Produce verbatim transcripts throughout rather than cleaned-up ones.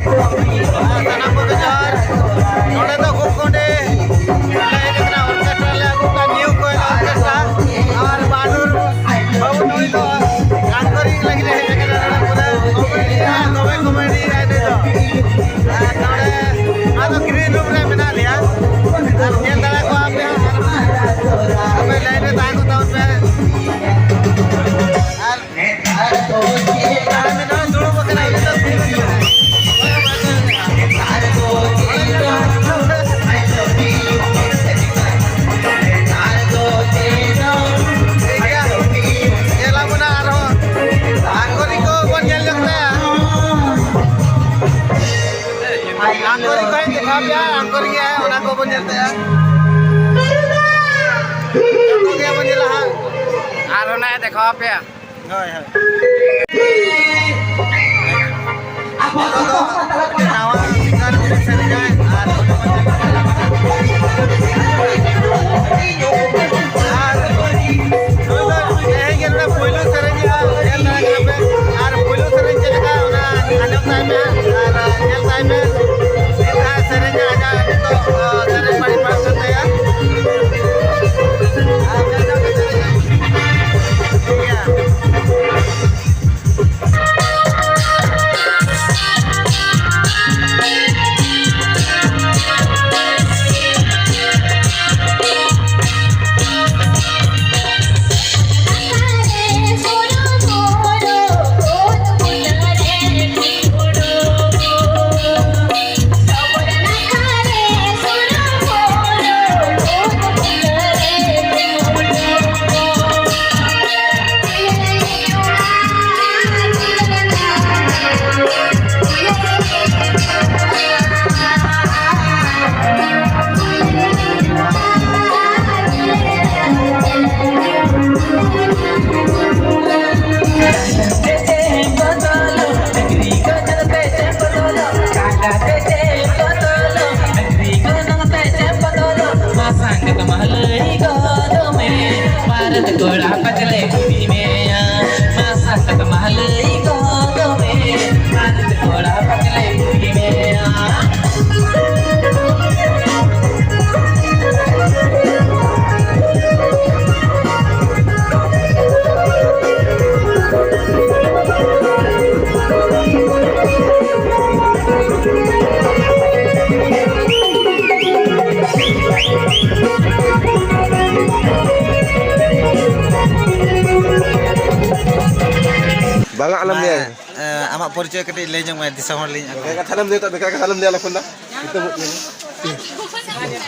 ᱥᱟᱱᱟᱢ ᱠᱚᱜᱮ ᱡᱚᱦᱟᱨ᱾ ᱱᱚᱰᱮ ᱫᱚ ᱠᱷᱩᱵ ᱠᱚᱸᱰᱮ ᱞᱮ ᱦᱮᱡ ᱟᱠᱟᱱᱟ, orchestra ᱞᱮ ᱟᱹᱜᱩ ᱠᱟᱜᱼᱟ, New Coil Orchestra᱾ ᱟᱨ ᱵᱟᱦᱟᱫᱩᱨ ᱵᱟᱹᱵᱩ ᱱᱩᱭ ᱫᱚ anchoring ᱞᱟᱹᱜᱤᱫ ᱮ ᱦᱮᱡ ᱟᱠᱟᱱᱟ᱾ ᱱᱚᱰᱮ ᱯᱩᱨᱟᱹ comedy ᱨᱮ ᱫᱚᱢᱮ comedy ᱭᱮᱫᱟᱭ ᱱᱩᱭ ᱫᱚ᱾ ᱟᱨ ᱱᱚᱰᱮ ᱟᱫᱚ green room ᱨᱮ ᱢᱮᱱᱟᱜ ᱞᱮᱭᱟ᱾ ᱟᱨ ᱧᱮᱞ ᱫᱟᱲᱮ ᱠᱚᱣᱟ ᱯᱮ ᱦᱟᱸᱜ᱾ ᱟᱯᱮ line ᱨᱮ ᱛᱟᱦᱮᱸ ᱠᱚᱜ ᱛᱟᱵᱚᱱ ᱯᱮ᱾ ᱟᱨ ᱟᱨ ᱢᱤᱫ ᱦᱚᱲ ᱫᱩᱲᱩᱵ ᱟᱠᱟᱱᱟᱭ, ᱩᱱᱤ ᱫᱚ ᱛᱤᱸᱜᱩ ᱟᱠᱟᱱᱟᱭ᱾ ᱴᱷᱤᱠ ᱜᱮᱭᱟ, ᱧᱮᱞ ᱟᱵᱚᱱᱟ ᱟᱨᱦᱚᱸ᱾ anchoring ᱠᱚ ᱵᱚᱱ ᱧᱮᱞ ᱧᱚᱜ ᱛᱟᱭᱟ᱾ anchoring ᱠᱚᱧ ᱫᱮᱠᱷᱟᱣ ᱯᱮᱭᱟ, anchoring ᱜᱮ ᱚᱱᱟ ᱠᱚᱵᱚᱱ ᱧᱮᱞ ᱛᱟᱭᱟ᱾ ᱡᱚᱛᱚ ᱜᱮ ᱵᱚᱱ ᱧᱮᱞᱟ ᱦᱟᱸᱜ᱾ ᱟᱨ ᱚᱱᱟ ᱫᱮᱠᱷᱟᱣ ᱯᱮᱭᱟ᱾ ᱦᱳᱭ, ᱦᱳᱭ᱾ ᱱᱤᱛᱚᱜ ᱫᱚ ᱱᱟᱣᱟ singer ᱩᱱᱤ ᱥᱮᱨᱮᱧᱟᱭ ᱟᱨ ᱟᱨ ᱱᱩᱭ ᱫᱚ ᱛᱮᱦᱮᱧ ᱜᱮ ᱱᱚᱰᱮ ᱯᱩᱭᱞᱩ ᱥᱮᱨᱮᱧ ᱧᱮᱞ ᱫᱟᱲᱮ ᱠᱟᱱᱟ ᱯᱮ᱾ ᱟᱨ ᱯᱩᱭᱞᱩ ᱥᱮᱨᱮᱧ ᱪᱮᱫ ᱞᱮᱠᱟ, ᱚᱱᱟ ᱟᱸᱡᱚᱢ ᱛᱟᱭ ᱢᱮ ᱟᱨ ᱧᱮᱞ ᱛᱟᱭ ᱢᱮ᱾ ᱪᱮᱫ ᱞᱮᱠᱟ ᱥᱮᱨᱮᱧᱟ, ᱟᱡᱟᱜ ᱱᱤᱛᱚᱜ, ᱚ, ᱥᱮᱨᱮᱧ ᱵᱟᱹᱲᱤᱡ ᱵᱟᱲᱟ ᱠᱟᱱ ᱛᱟᱭᱟ᱾ ᱟᱨ ᱧᱮᱞ ᱧᱚᱜ ᱜᱮ ᱥᱮᱨᱮᱧᱟ᱾ ᱴᱷᱤᱠ ᱜᱮᱭᱟ᱾ ᱯᱚᱨᱤᱪᱚᱭ ᱠᱟᱹᱴᱤᱡ ᱞᱟᱹᱭ ᱧᱚᱜ ᱢᱮ ᱫᱤᱥᱚᱢ ᱦᱚᱲ ᱞᱤᱧ ᱟᱹᱜᱩ᱾ ᱵᱮᱠᱟᱨ ᱠᱟᱛᱷᱟ ᱟᱞᱚᱢ ᱞᱟᱹᱭᱟ, ᱞᱚᱠᱷᱚᱱ ᱫᱟ᱾ ᱱᱤᱛᱚᱜ ᱵᱟᱹᱧ ᱞᱟᱹᱭᱟ᱾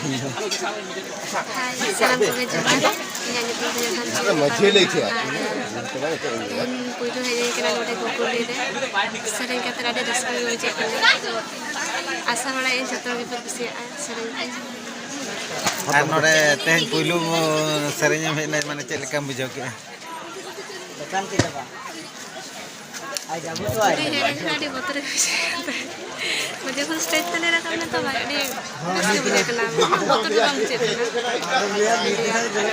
ᱦᱟᱭ, ᱥᱟᱱᱟᱢ ᱠᱚᱜᱮ ᱡᱚᱦᱟᱨ᱾ ᱤᱧᱟᱹᱜ ᱧᱩᱛᱩᱢ ᱫᱚ ᱦᱩᱭᱩᱜ ᱠᱟᱱᱟ ᱢᱟᱹᱡᱷᱤ ᱞᱟᱹᱭ ᱠᱮᱫᱟ᱾ ᱟᱨ ᱛᱮᱦᱮᱧ ᱯᱩᱭᱞᱩ ᱦᱮᱡ ᱦᱩᱭ ᱠᱟᱱᱟ ᱱᱚᱰᱮ ᱜᱳᱠᱩᱞᱤ ᱨᱮ᱾ ᱥᱮᱨᱮᱧ ᱠᱟᱛᱮ ᱟᱹᱰᱤ ᱨᱟᱹᱥᱠᱟᱹ ᱜᱮ ᱵᱩᱡᱷᱟᱹᱜ ᱠᱟᱱᱟ᱾ ᱟᱥᱟ ᱵᱟᱲᱟᱭᱟᱹᱧ ᱡᱚᱛᱚ ᱦᱚᱲ ᱜᱮᱯᱮ ᱠᱩᱥᱤᱭᱟᱜᱼᱟ ᱥᱮᱨᱮᱧ ᱠᱚ᱾ ᱟᱨ ᱱᱚᱰᱮ ᱛᱮᱦᱮᱧ ᱯᱩᱭᱞᱩ ᱥᱮᱨᱮᱧ ᱮᱢ ᱦᱮᱡ ᱮᱱᱟ, ᱢᱟᱱᱮ ᱪᱮᱫ ᱞᱮᱠᱟᱢ ᱵᱩᱡᱷᱟᱹᱣ ᱠᱮᱫᱼᱟ? ᱯᱩᱭᱞᱩ ᱦᱮᱡ ᱞᱮᱱᱠᱷᱟᱱ ᱟᱹᱰᱤ ᱵᱚᱛᱚᱨ ᱜᱮ ᱵᱩᱡᱷᱟᱹᱜ ᱠᱟᱱ ᱛᱟᱦᱮᱸᱫ᱾ ᱡᱚᱠᱷᱚᱱ ᱥᱴᱮᱡᱽ ᱛᱮᱞᱮ ᱨᱟᱠᱟᱵ ᱮᱱᱟ, ᱛᱚ ᱟᱹᱰᱤ ᱨᱟᱹᱥᱠᱟᱹ ᱵᱩᱡᱷᱟᱹᱜ ᱠᱟᱱᱟ, ᱵᱚᱛᱚᱨ ᱫᱚ ᱵᱟᱝ ᱵᱩᱡᱷᱟᱹᱜ ᱠᱟᱱᱟ᱾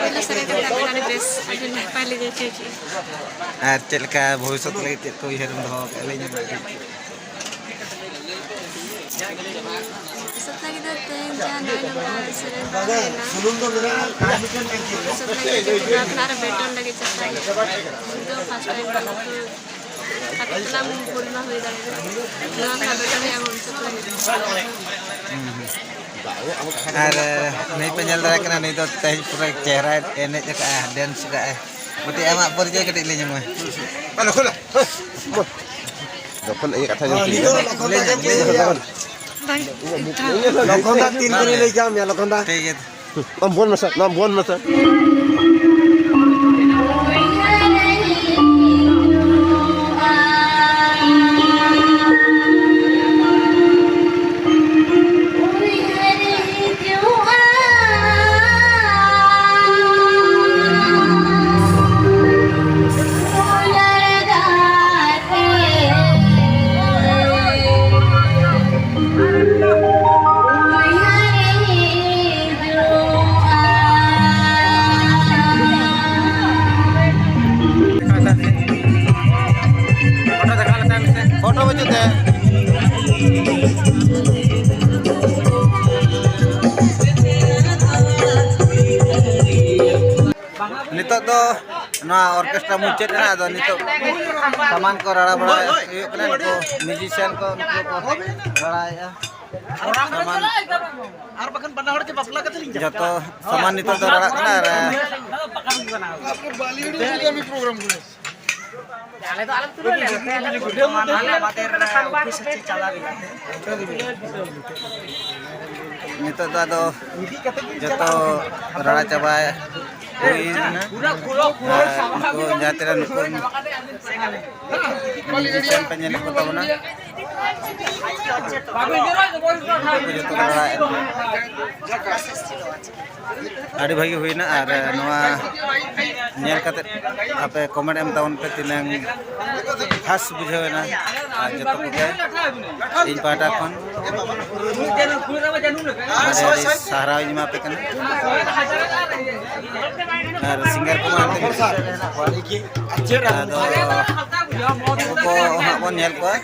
ᱯᱩᱭᱞᱩ ᱥᱮᱨᱮᱧ ᱠᱟᱛᱮ ᱟᱹᱰᱤ ᱵᱮᱥ, ᱟᱹᱰᱤ ᱱᱟᱯᱟᱭ ᱞᱤᱧ ᱟᱹᱭᱠᱟᱹᱣ ᱠᱮᱫᱼᱟ᱾ ᱟᱨ ᱪᱮᱫ ᱞᱮᱠᱟ ᱵᱷᱚᱵᱤᱥᱥᱚᱛ ᱞᱟᱹᱜᱤᱫ ᱪᱮᱫ ᱠᱚ ᱩᱭᱦᱟᱹᱨ ᱮᱢ ᱫᱚᱦᱚ ᱟᱠᱟᱫᱼᱟ, ᱞᱟᱹᱭ ᱧᱚᱜ ᱢᱮ ᱠᱟᱹᱴᱤᱡ᱾ ᱥᱚᱯᱱᱟ ᱜᱤᱫᱟᱹᱨ ᱛᱮᱦᱮᱧ ᱡᱟᱦᱟᱸ ᱱᱚᱜᱼᱚᱭ ᱱᱚᱝᱠᱟ ᱥᱮᱨᱮᱧ ᱵᱟᱝ ᱦᱩᱭᱱᱟ, ᱥᱚᱯᱱᱟ ᱜᱤᱫᱟᱹᱨ ᱡᱩᱫᱤ ᱱᱚᱣᱟ ᱠᱷᱚᱱᱟᱜ ᱟᱨᱚ ᱵᱮᱴᱚᱱ ᱞᱟᱹᱜᱤᱫ ᱪᱮᱥᱴᱟᱭ ᱦᱩᱭᱩᱜᱼᱟ᱾ ᱤᱧ ᱫᱚ ᱯᱷᱟᱥᱴ ᱴᱟᱭᱤᱢ ᱠᱟᱱᱟ, ᱛᱚ ᱠᱟᱹᱴᱤᱡ ᱛᱟᱞᱟᱝ ᱵᱷᱩᱞ ᱢᱟ ᱦᱩᱭ ᱫᱟᱲᱮᱭᱟᱜᱼᱟ, ᱱᱚᱣᱟ ᱠᱷᱚᱱᱟᱜ ᱵᱮᱴᱚᱱ ᱦᱩᱭᱩᱜᱼᱟ ᱵᱷᱚᱵᱤᱥᱥᱚᱛ ᱨᱮ᱾ ᱟᱨ ᱱᱩᱭ ᱯᱮ ᱧᱮᱞ ᱫᱟᱲᱮᱭᱟᱜ ᱠᱟᱱᱟ, ᱱᱩᱭ ᱫᱚ ᱛᱮᱦᱮᱧ ᱯᱩᱨᱟᱹ ᱪᱮᱦᱨᱟᱭ ᱮᱱᱮᱡ ᱟᱠᱟᱫᱼᱟ, ᱰᱮᱱᱥ ᱟᱠᱟᱫᱼᱟᱭ᱾ ᱠᱟᱹᱴᱤᱡ ᱟᱢᱟᱜ ᱯᱚᱨᱤᱪᱚᱭ ᱠᱟᱹᱴᱤᱡ ᱞᱟᱹᱭ ᱧᱚᱜ ᱢᱮ᱾ ᱡᱚᱠᱷᱚᱱ ᱤᱭᱟᱹ ᱠᱟᱛᱷᱟ ᱧᱮᱞ ᱠᱮᱫᱟ᱾ ᱞᱚᱠᱷᱚᱱ ᱫᱟ ᱛᱤᱱ ᱠᱚᱨᱮ ᱞᱟᱹᱭ ᱠᱟᱜ ᱢᱮᱭᱟ, ᱞᱚᱠᱷᱚᱱ ᱫᱟ? ᱴᱷᱤᱠ ᱜᱮᱭᱟ᱾ ᱱᱚᱣᱟ ᱵᱚᱱ ᱢᱮᱥᱟ, ᱱᱚᱣᱟ ᱵᱚᱱ ᱢᱮᱥᱟ᱾ ᱯᱷᱳᱴᱳ ᱵᱟᱹᱪᱩᱜ ᱛᱮ᱾ ᱱᱤᱛᱚᱜ ᱫᱚ ᱱᱚᱣᱟ ᱚᱨᱠᱮᱥᱴᱨᱟ ᱢᱩᱪᱟᱹᱫ ᱮᱱᱟ, ᱟᱫᱚ ᱱᱤᱛᱚᱜ ᱥᱟᱢᱟᱱ ᱠᱚ ᱨᱟᱲᱟ ᱵᱟᱲᱟ ᱦᱩᱭᱩᱜ ᱠᱟᱱᱟ, ᱱᱩᱠᱩ ᱢᱤᱣᱡᱤᱥᱤᱭᱟᱱ ᱠᱚ, ᱱᱩᱠᱩ ᱠᱚ ᱨᱟᱲᱟᱭᱮᱫᱼᱟ᱾ ᱥᱟᱢᱟᱱ᱾ ᱟᱨ ᱵᱟᱠᱷᱟᱱ ᱵᱟᱱᱟ ᱦᱚᱲ ᱜᱮ ᱵᱟᱯᱞᱟ ᱠᱟᱛᱮ ᱞᱤᱧ ᱡᱚᱛᱚ ᱥᱟᱢᱟᱱ ᱱᱤᱛᱚᱜ ᱫᱚ ᱨᱟᱲᱟᱜ ᱠᱟᱱᱟ ᱟᱨ ᱵᱟᱞᱤᱣᱩᱰ ᱨᱮ ᱠᱟᱹᱢᱤ ᱯᱨᱳᱜᱨᱟᱢ ᱠᱚ᱾ ᱱᱤᱛᱚᱜ ᱫᱚ ᱟᱫᱚ ᱡᱚᱛᱚ ᱨᱟᱲᱟ ᱪᱟᱵᱟ ᱦᱩᱭ ᱮᱱᱟ᱾ ᱟᱨ ᱩᱱᱠᱩ ᱡᱟᱦᱟᱸ ᱛᱤᱱᱟᱹᱜ ᱱᱩᱠᱩ musician ᱯᱮ ᱧᱮᱞᱮᱫ ᱠᱚ ᱛᱟᱵᱚᱱᱟ, ᱩᱱᱠᱩ ᱡᱚᱛᱚ ᱠᱚ ᱨᱟᱲᱟᱭᱮᱫᱼᱟ᱾ ᱟᱹᱰᱤ ᱵᱷᱟᱹᱜᱤ ᱦᱩᱭᱱᱟ᱾ ᱟᱨ ᱱᱚᱣᱟ ᱧᱮᱞ ᱠᱟᱛᱮ ᱟᱯᱮ comment ᱮᱢ ᱛᱟᱵᱚᱱ ᱯᱮ, ᱛᱤᱱᱟᱹᱝ ᱠᱷᱟᱥ ᱵᱩᱡᱷᱟᱹᱣ ᱮᱱᱟ᱾ ᱟᱨ ᱡᱚᱛᱚ ᱠᱚᱜᱮ ᱤᱧ ᱯᱟᱦᱴᱟ ᱠᱷᱚᱱ ᱟᱹᱰᱤ ᱟᱹᱰᱤ ᱥᱟᱨᱦᱟᱣ ᱤᱧ ᱮᱢᱟ ᱯᱮ ᱠᱟᱱᱟ᱾ ᱟᱨ singer ᱠᱚᱢᱟ ᱦᱟᱱᱛᱮ ᱟᱫᱚ ᱩᱱᱠᱩ ᱠᱚ ᱦᱟᱸᱜ ᱵᱚᱱ ᱧᱮᱞ ᱠᱚᱣᱟ᱾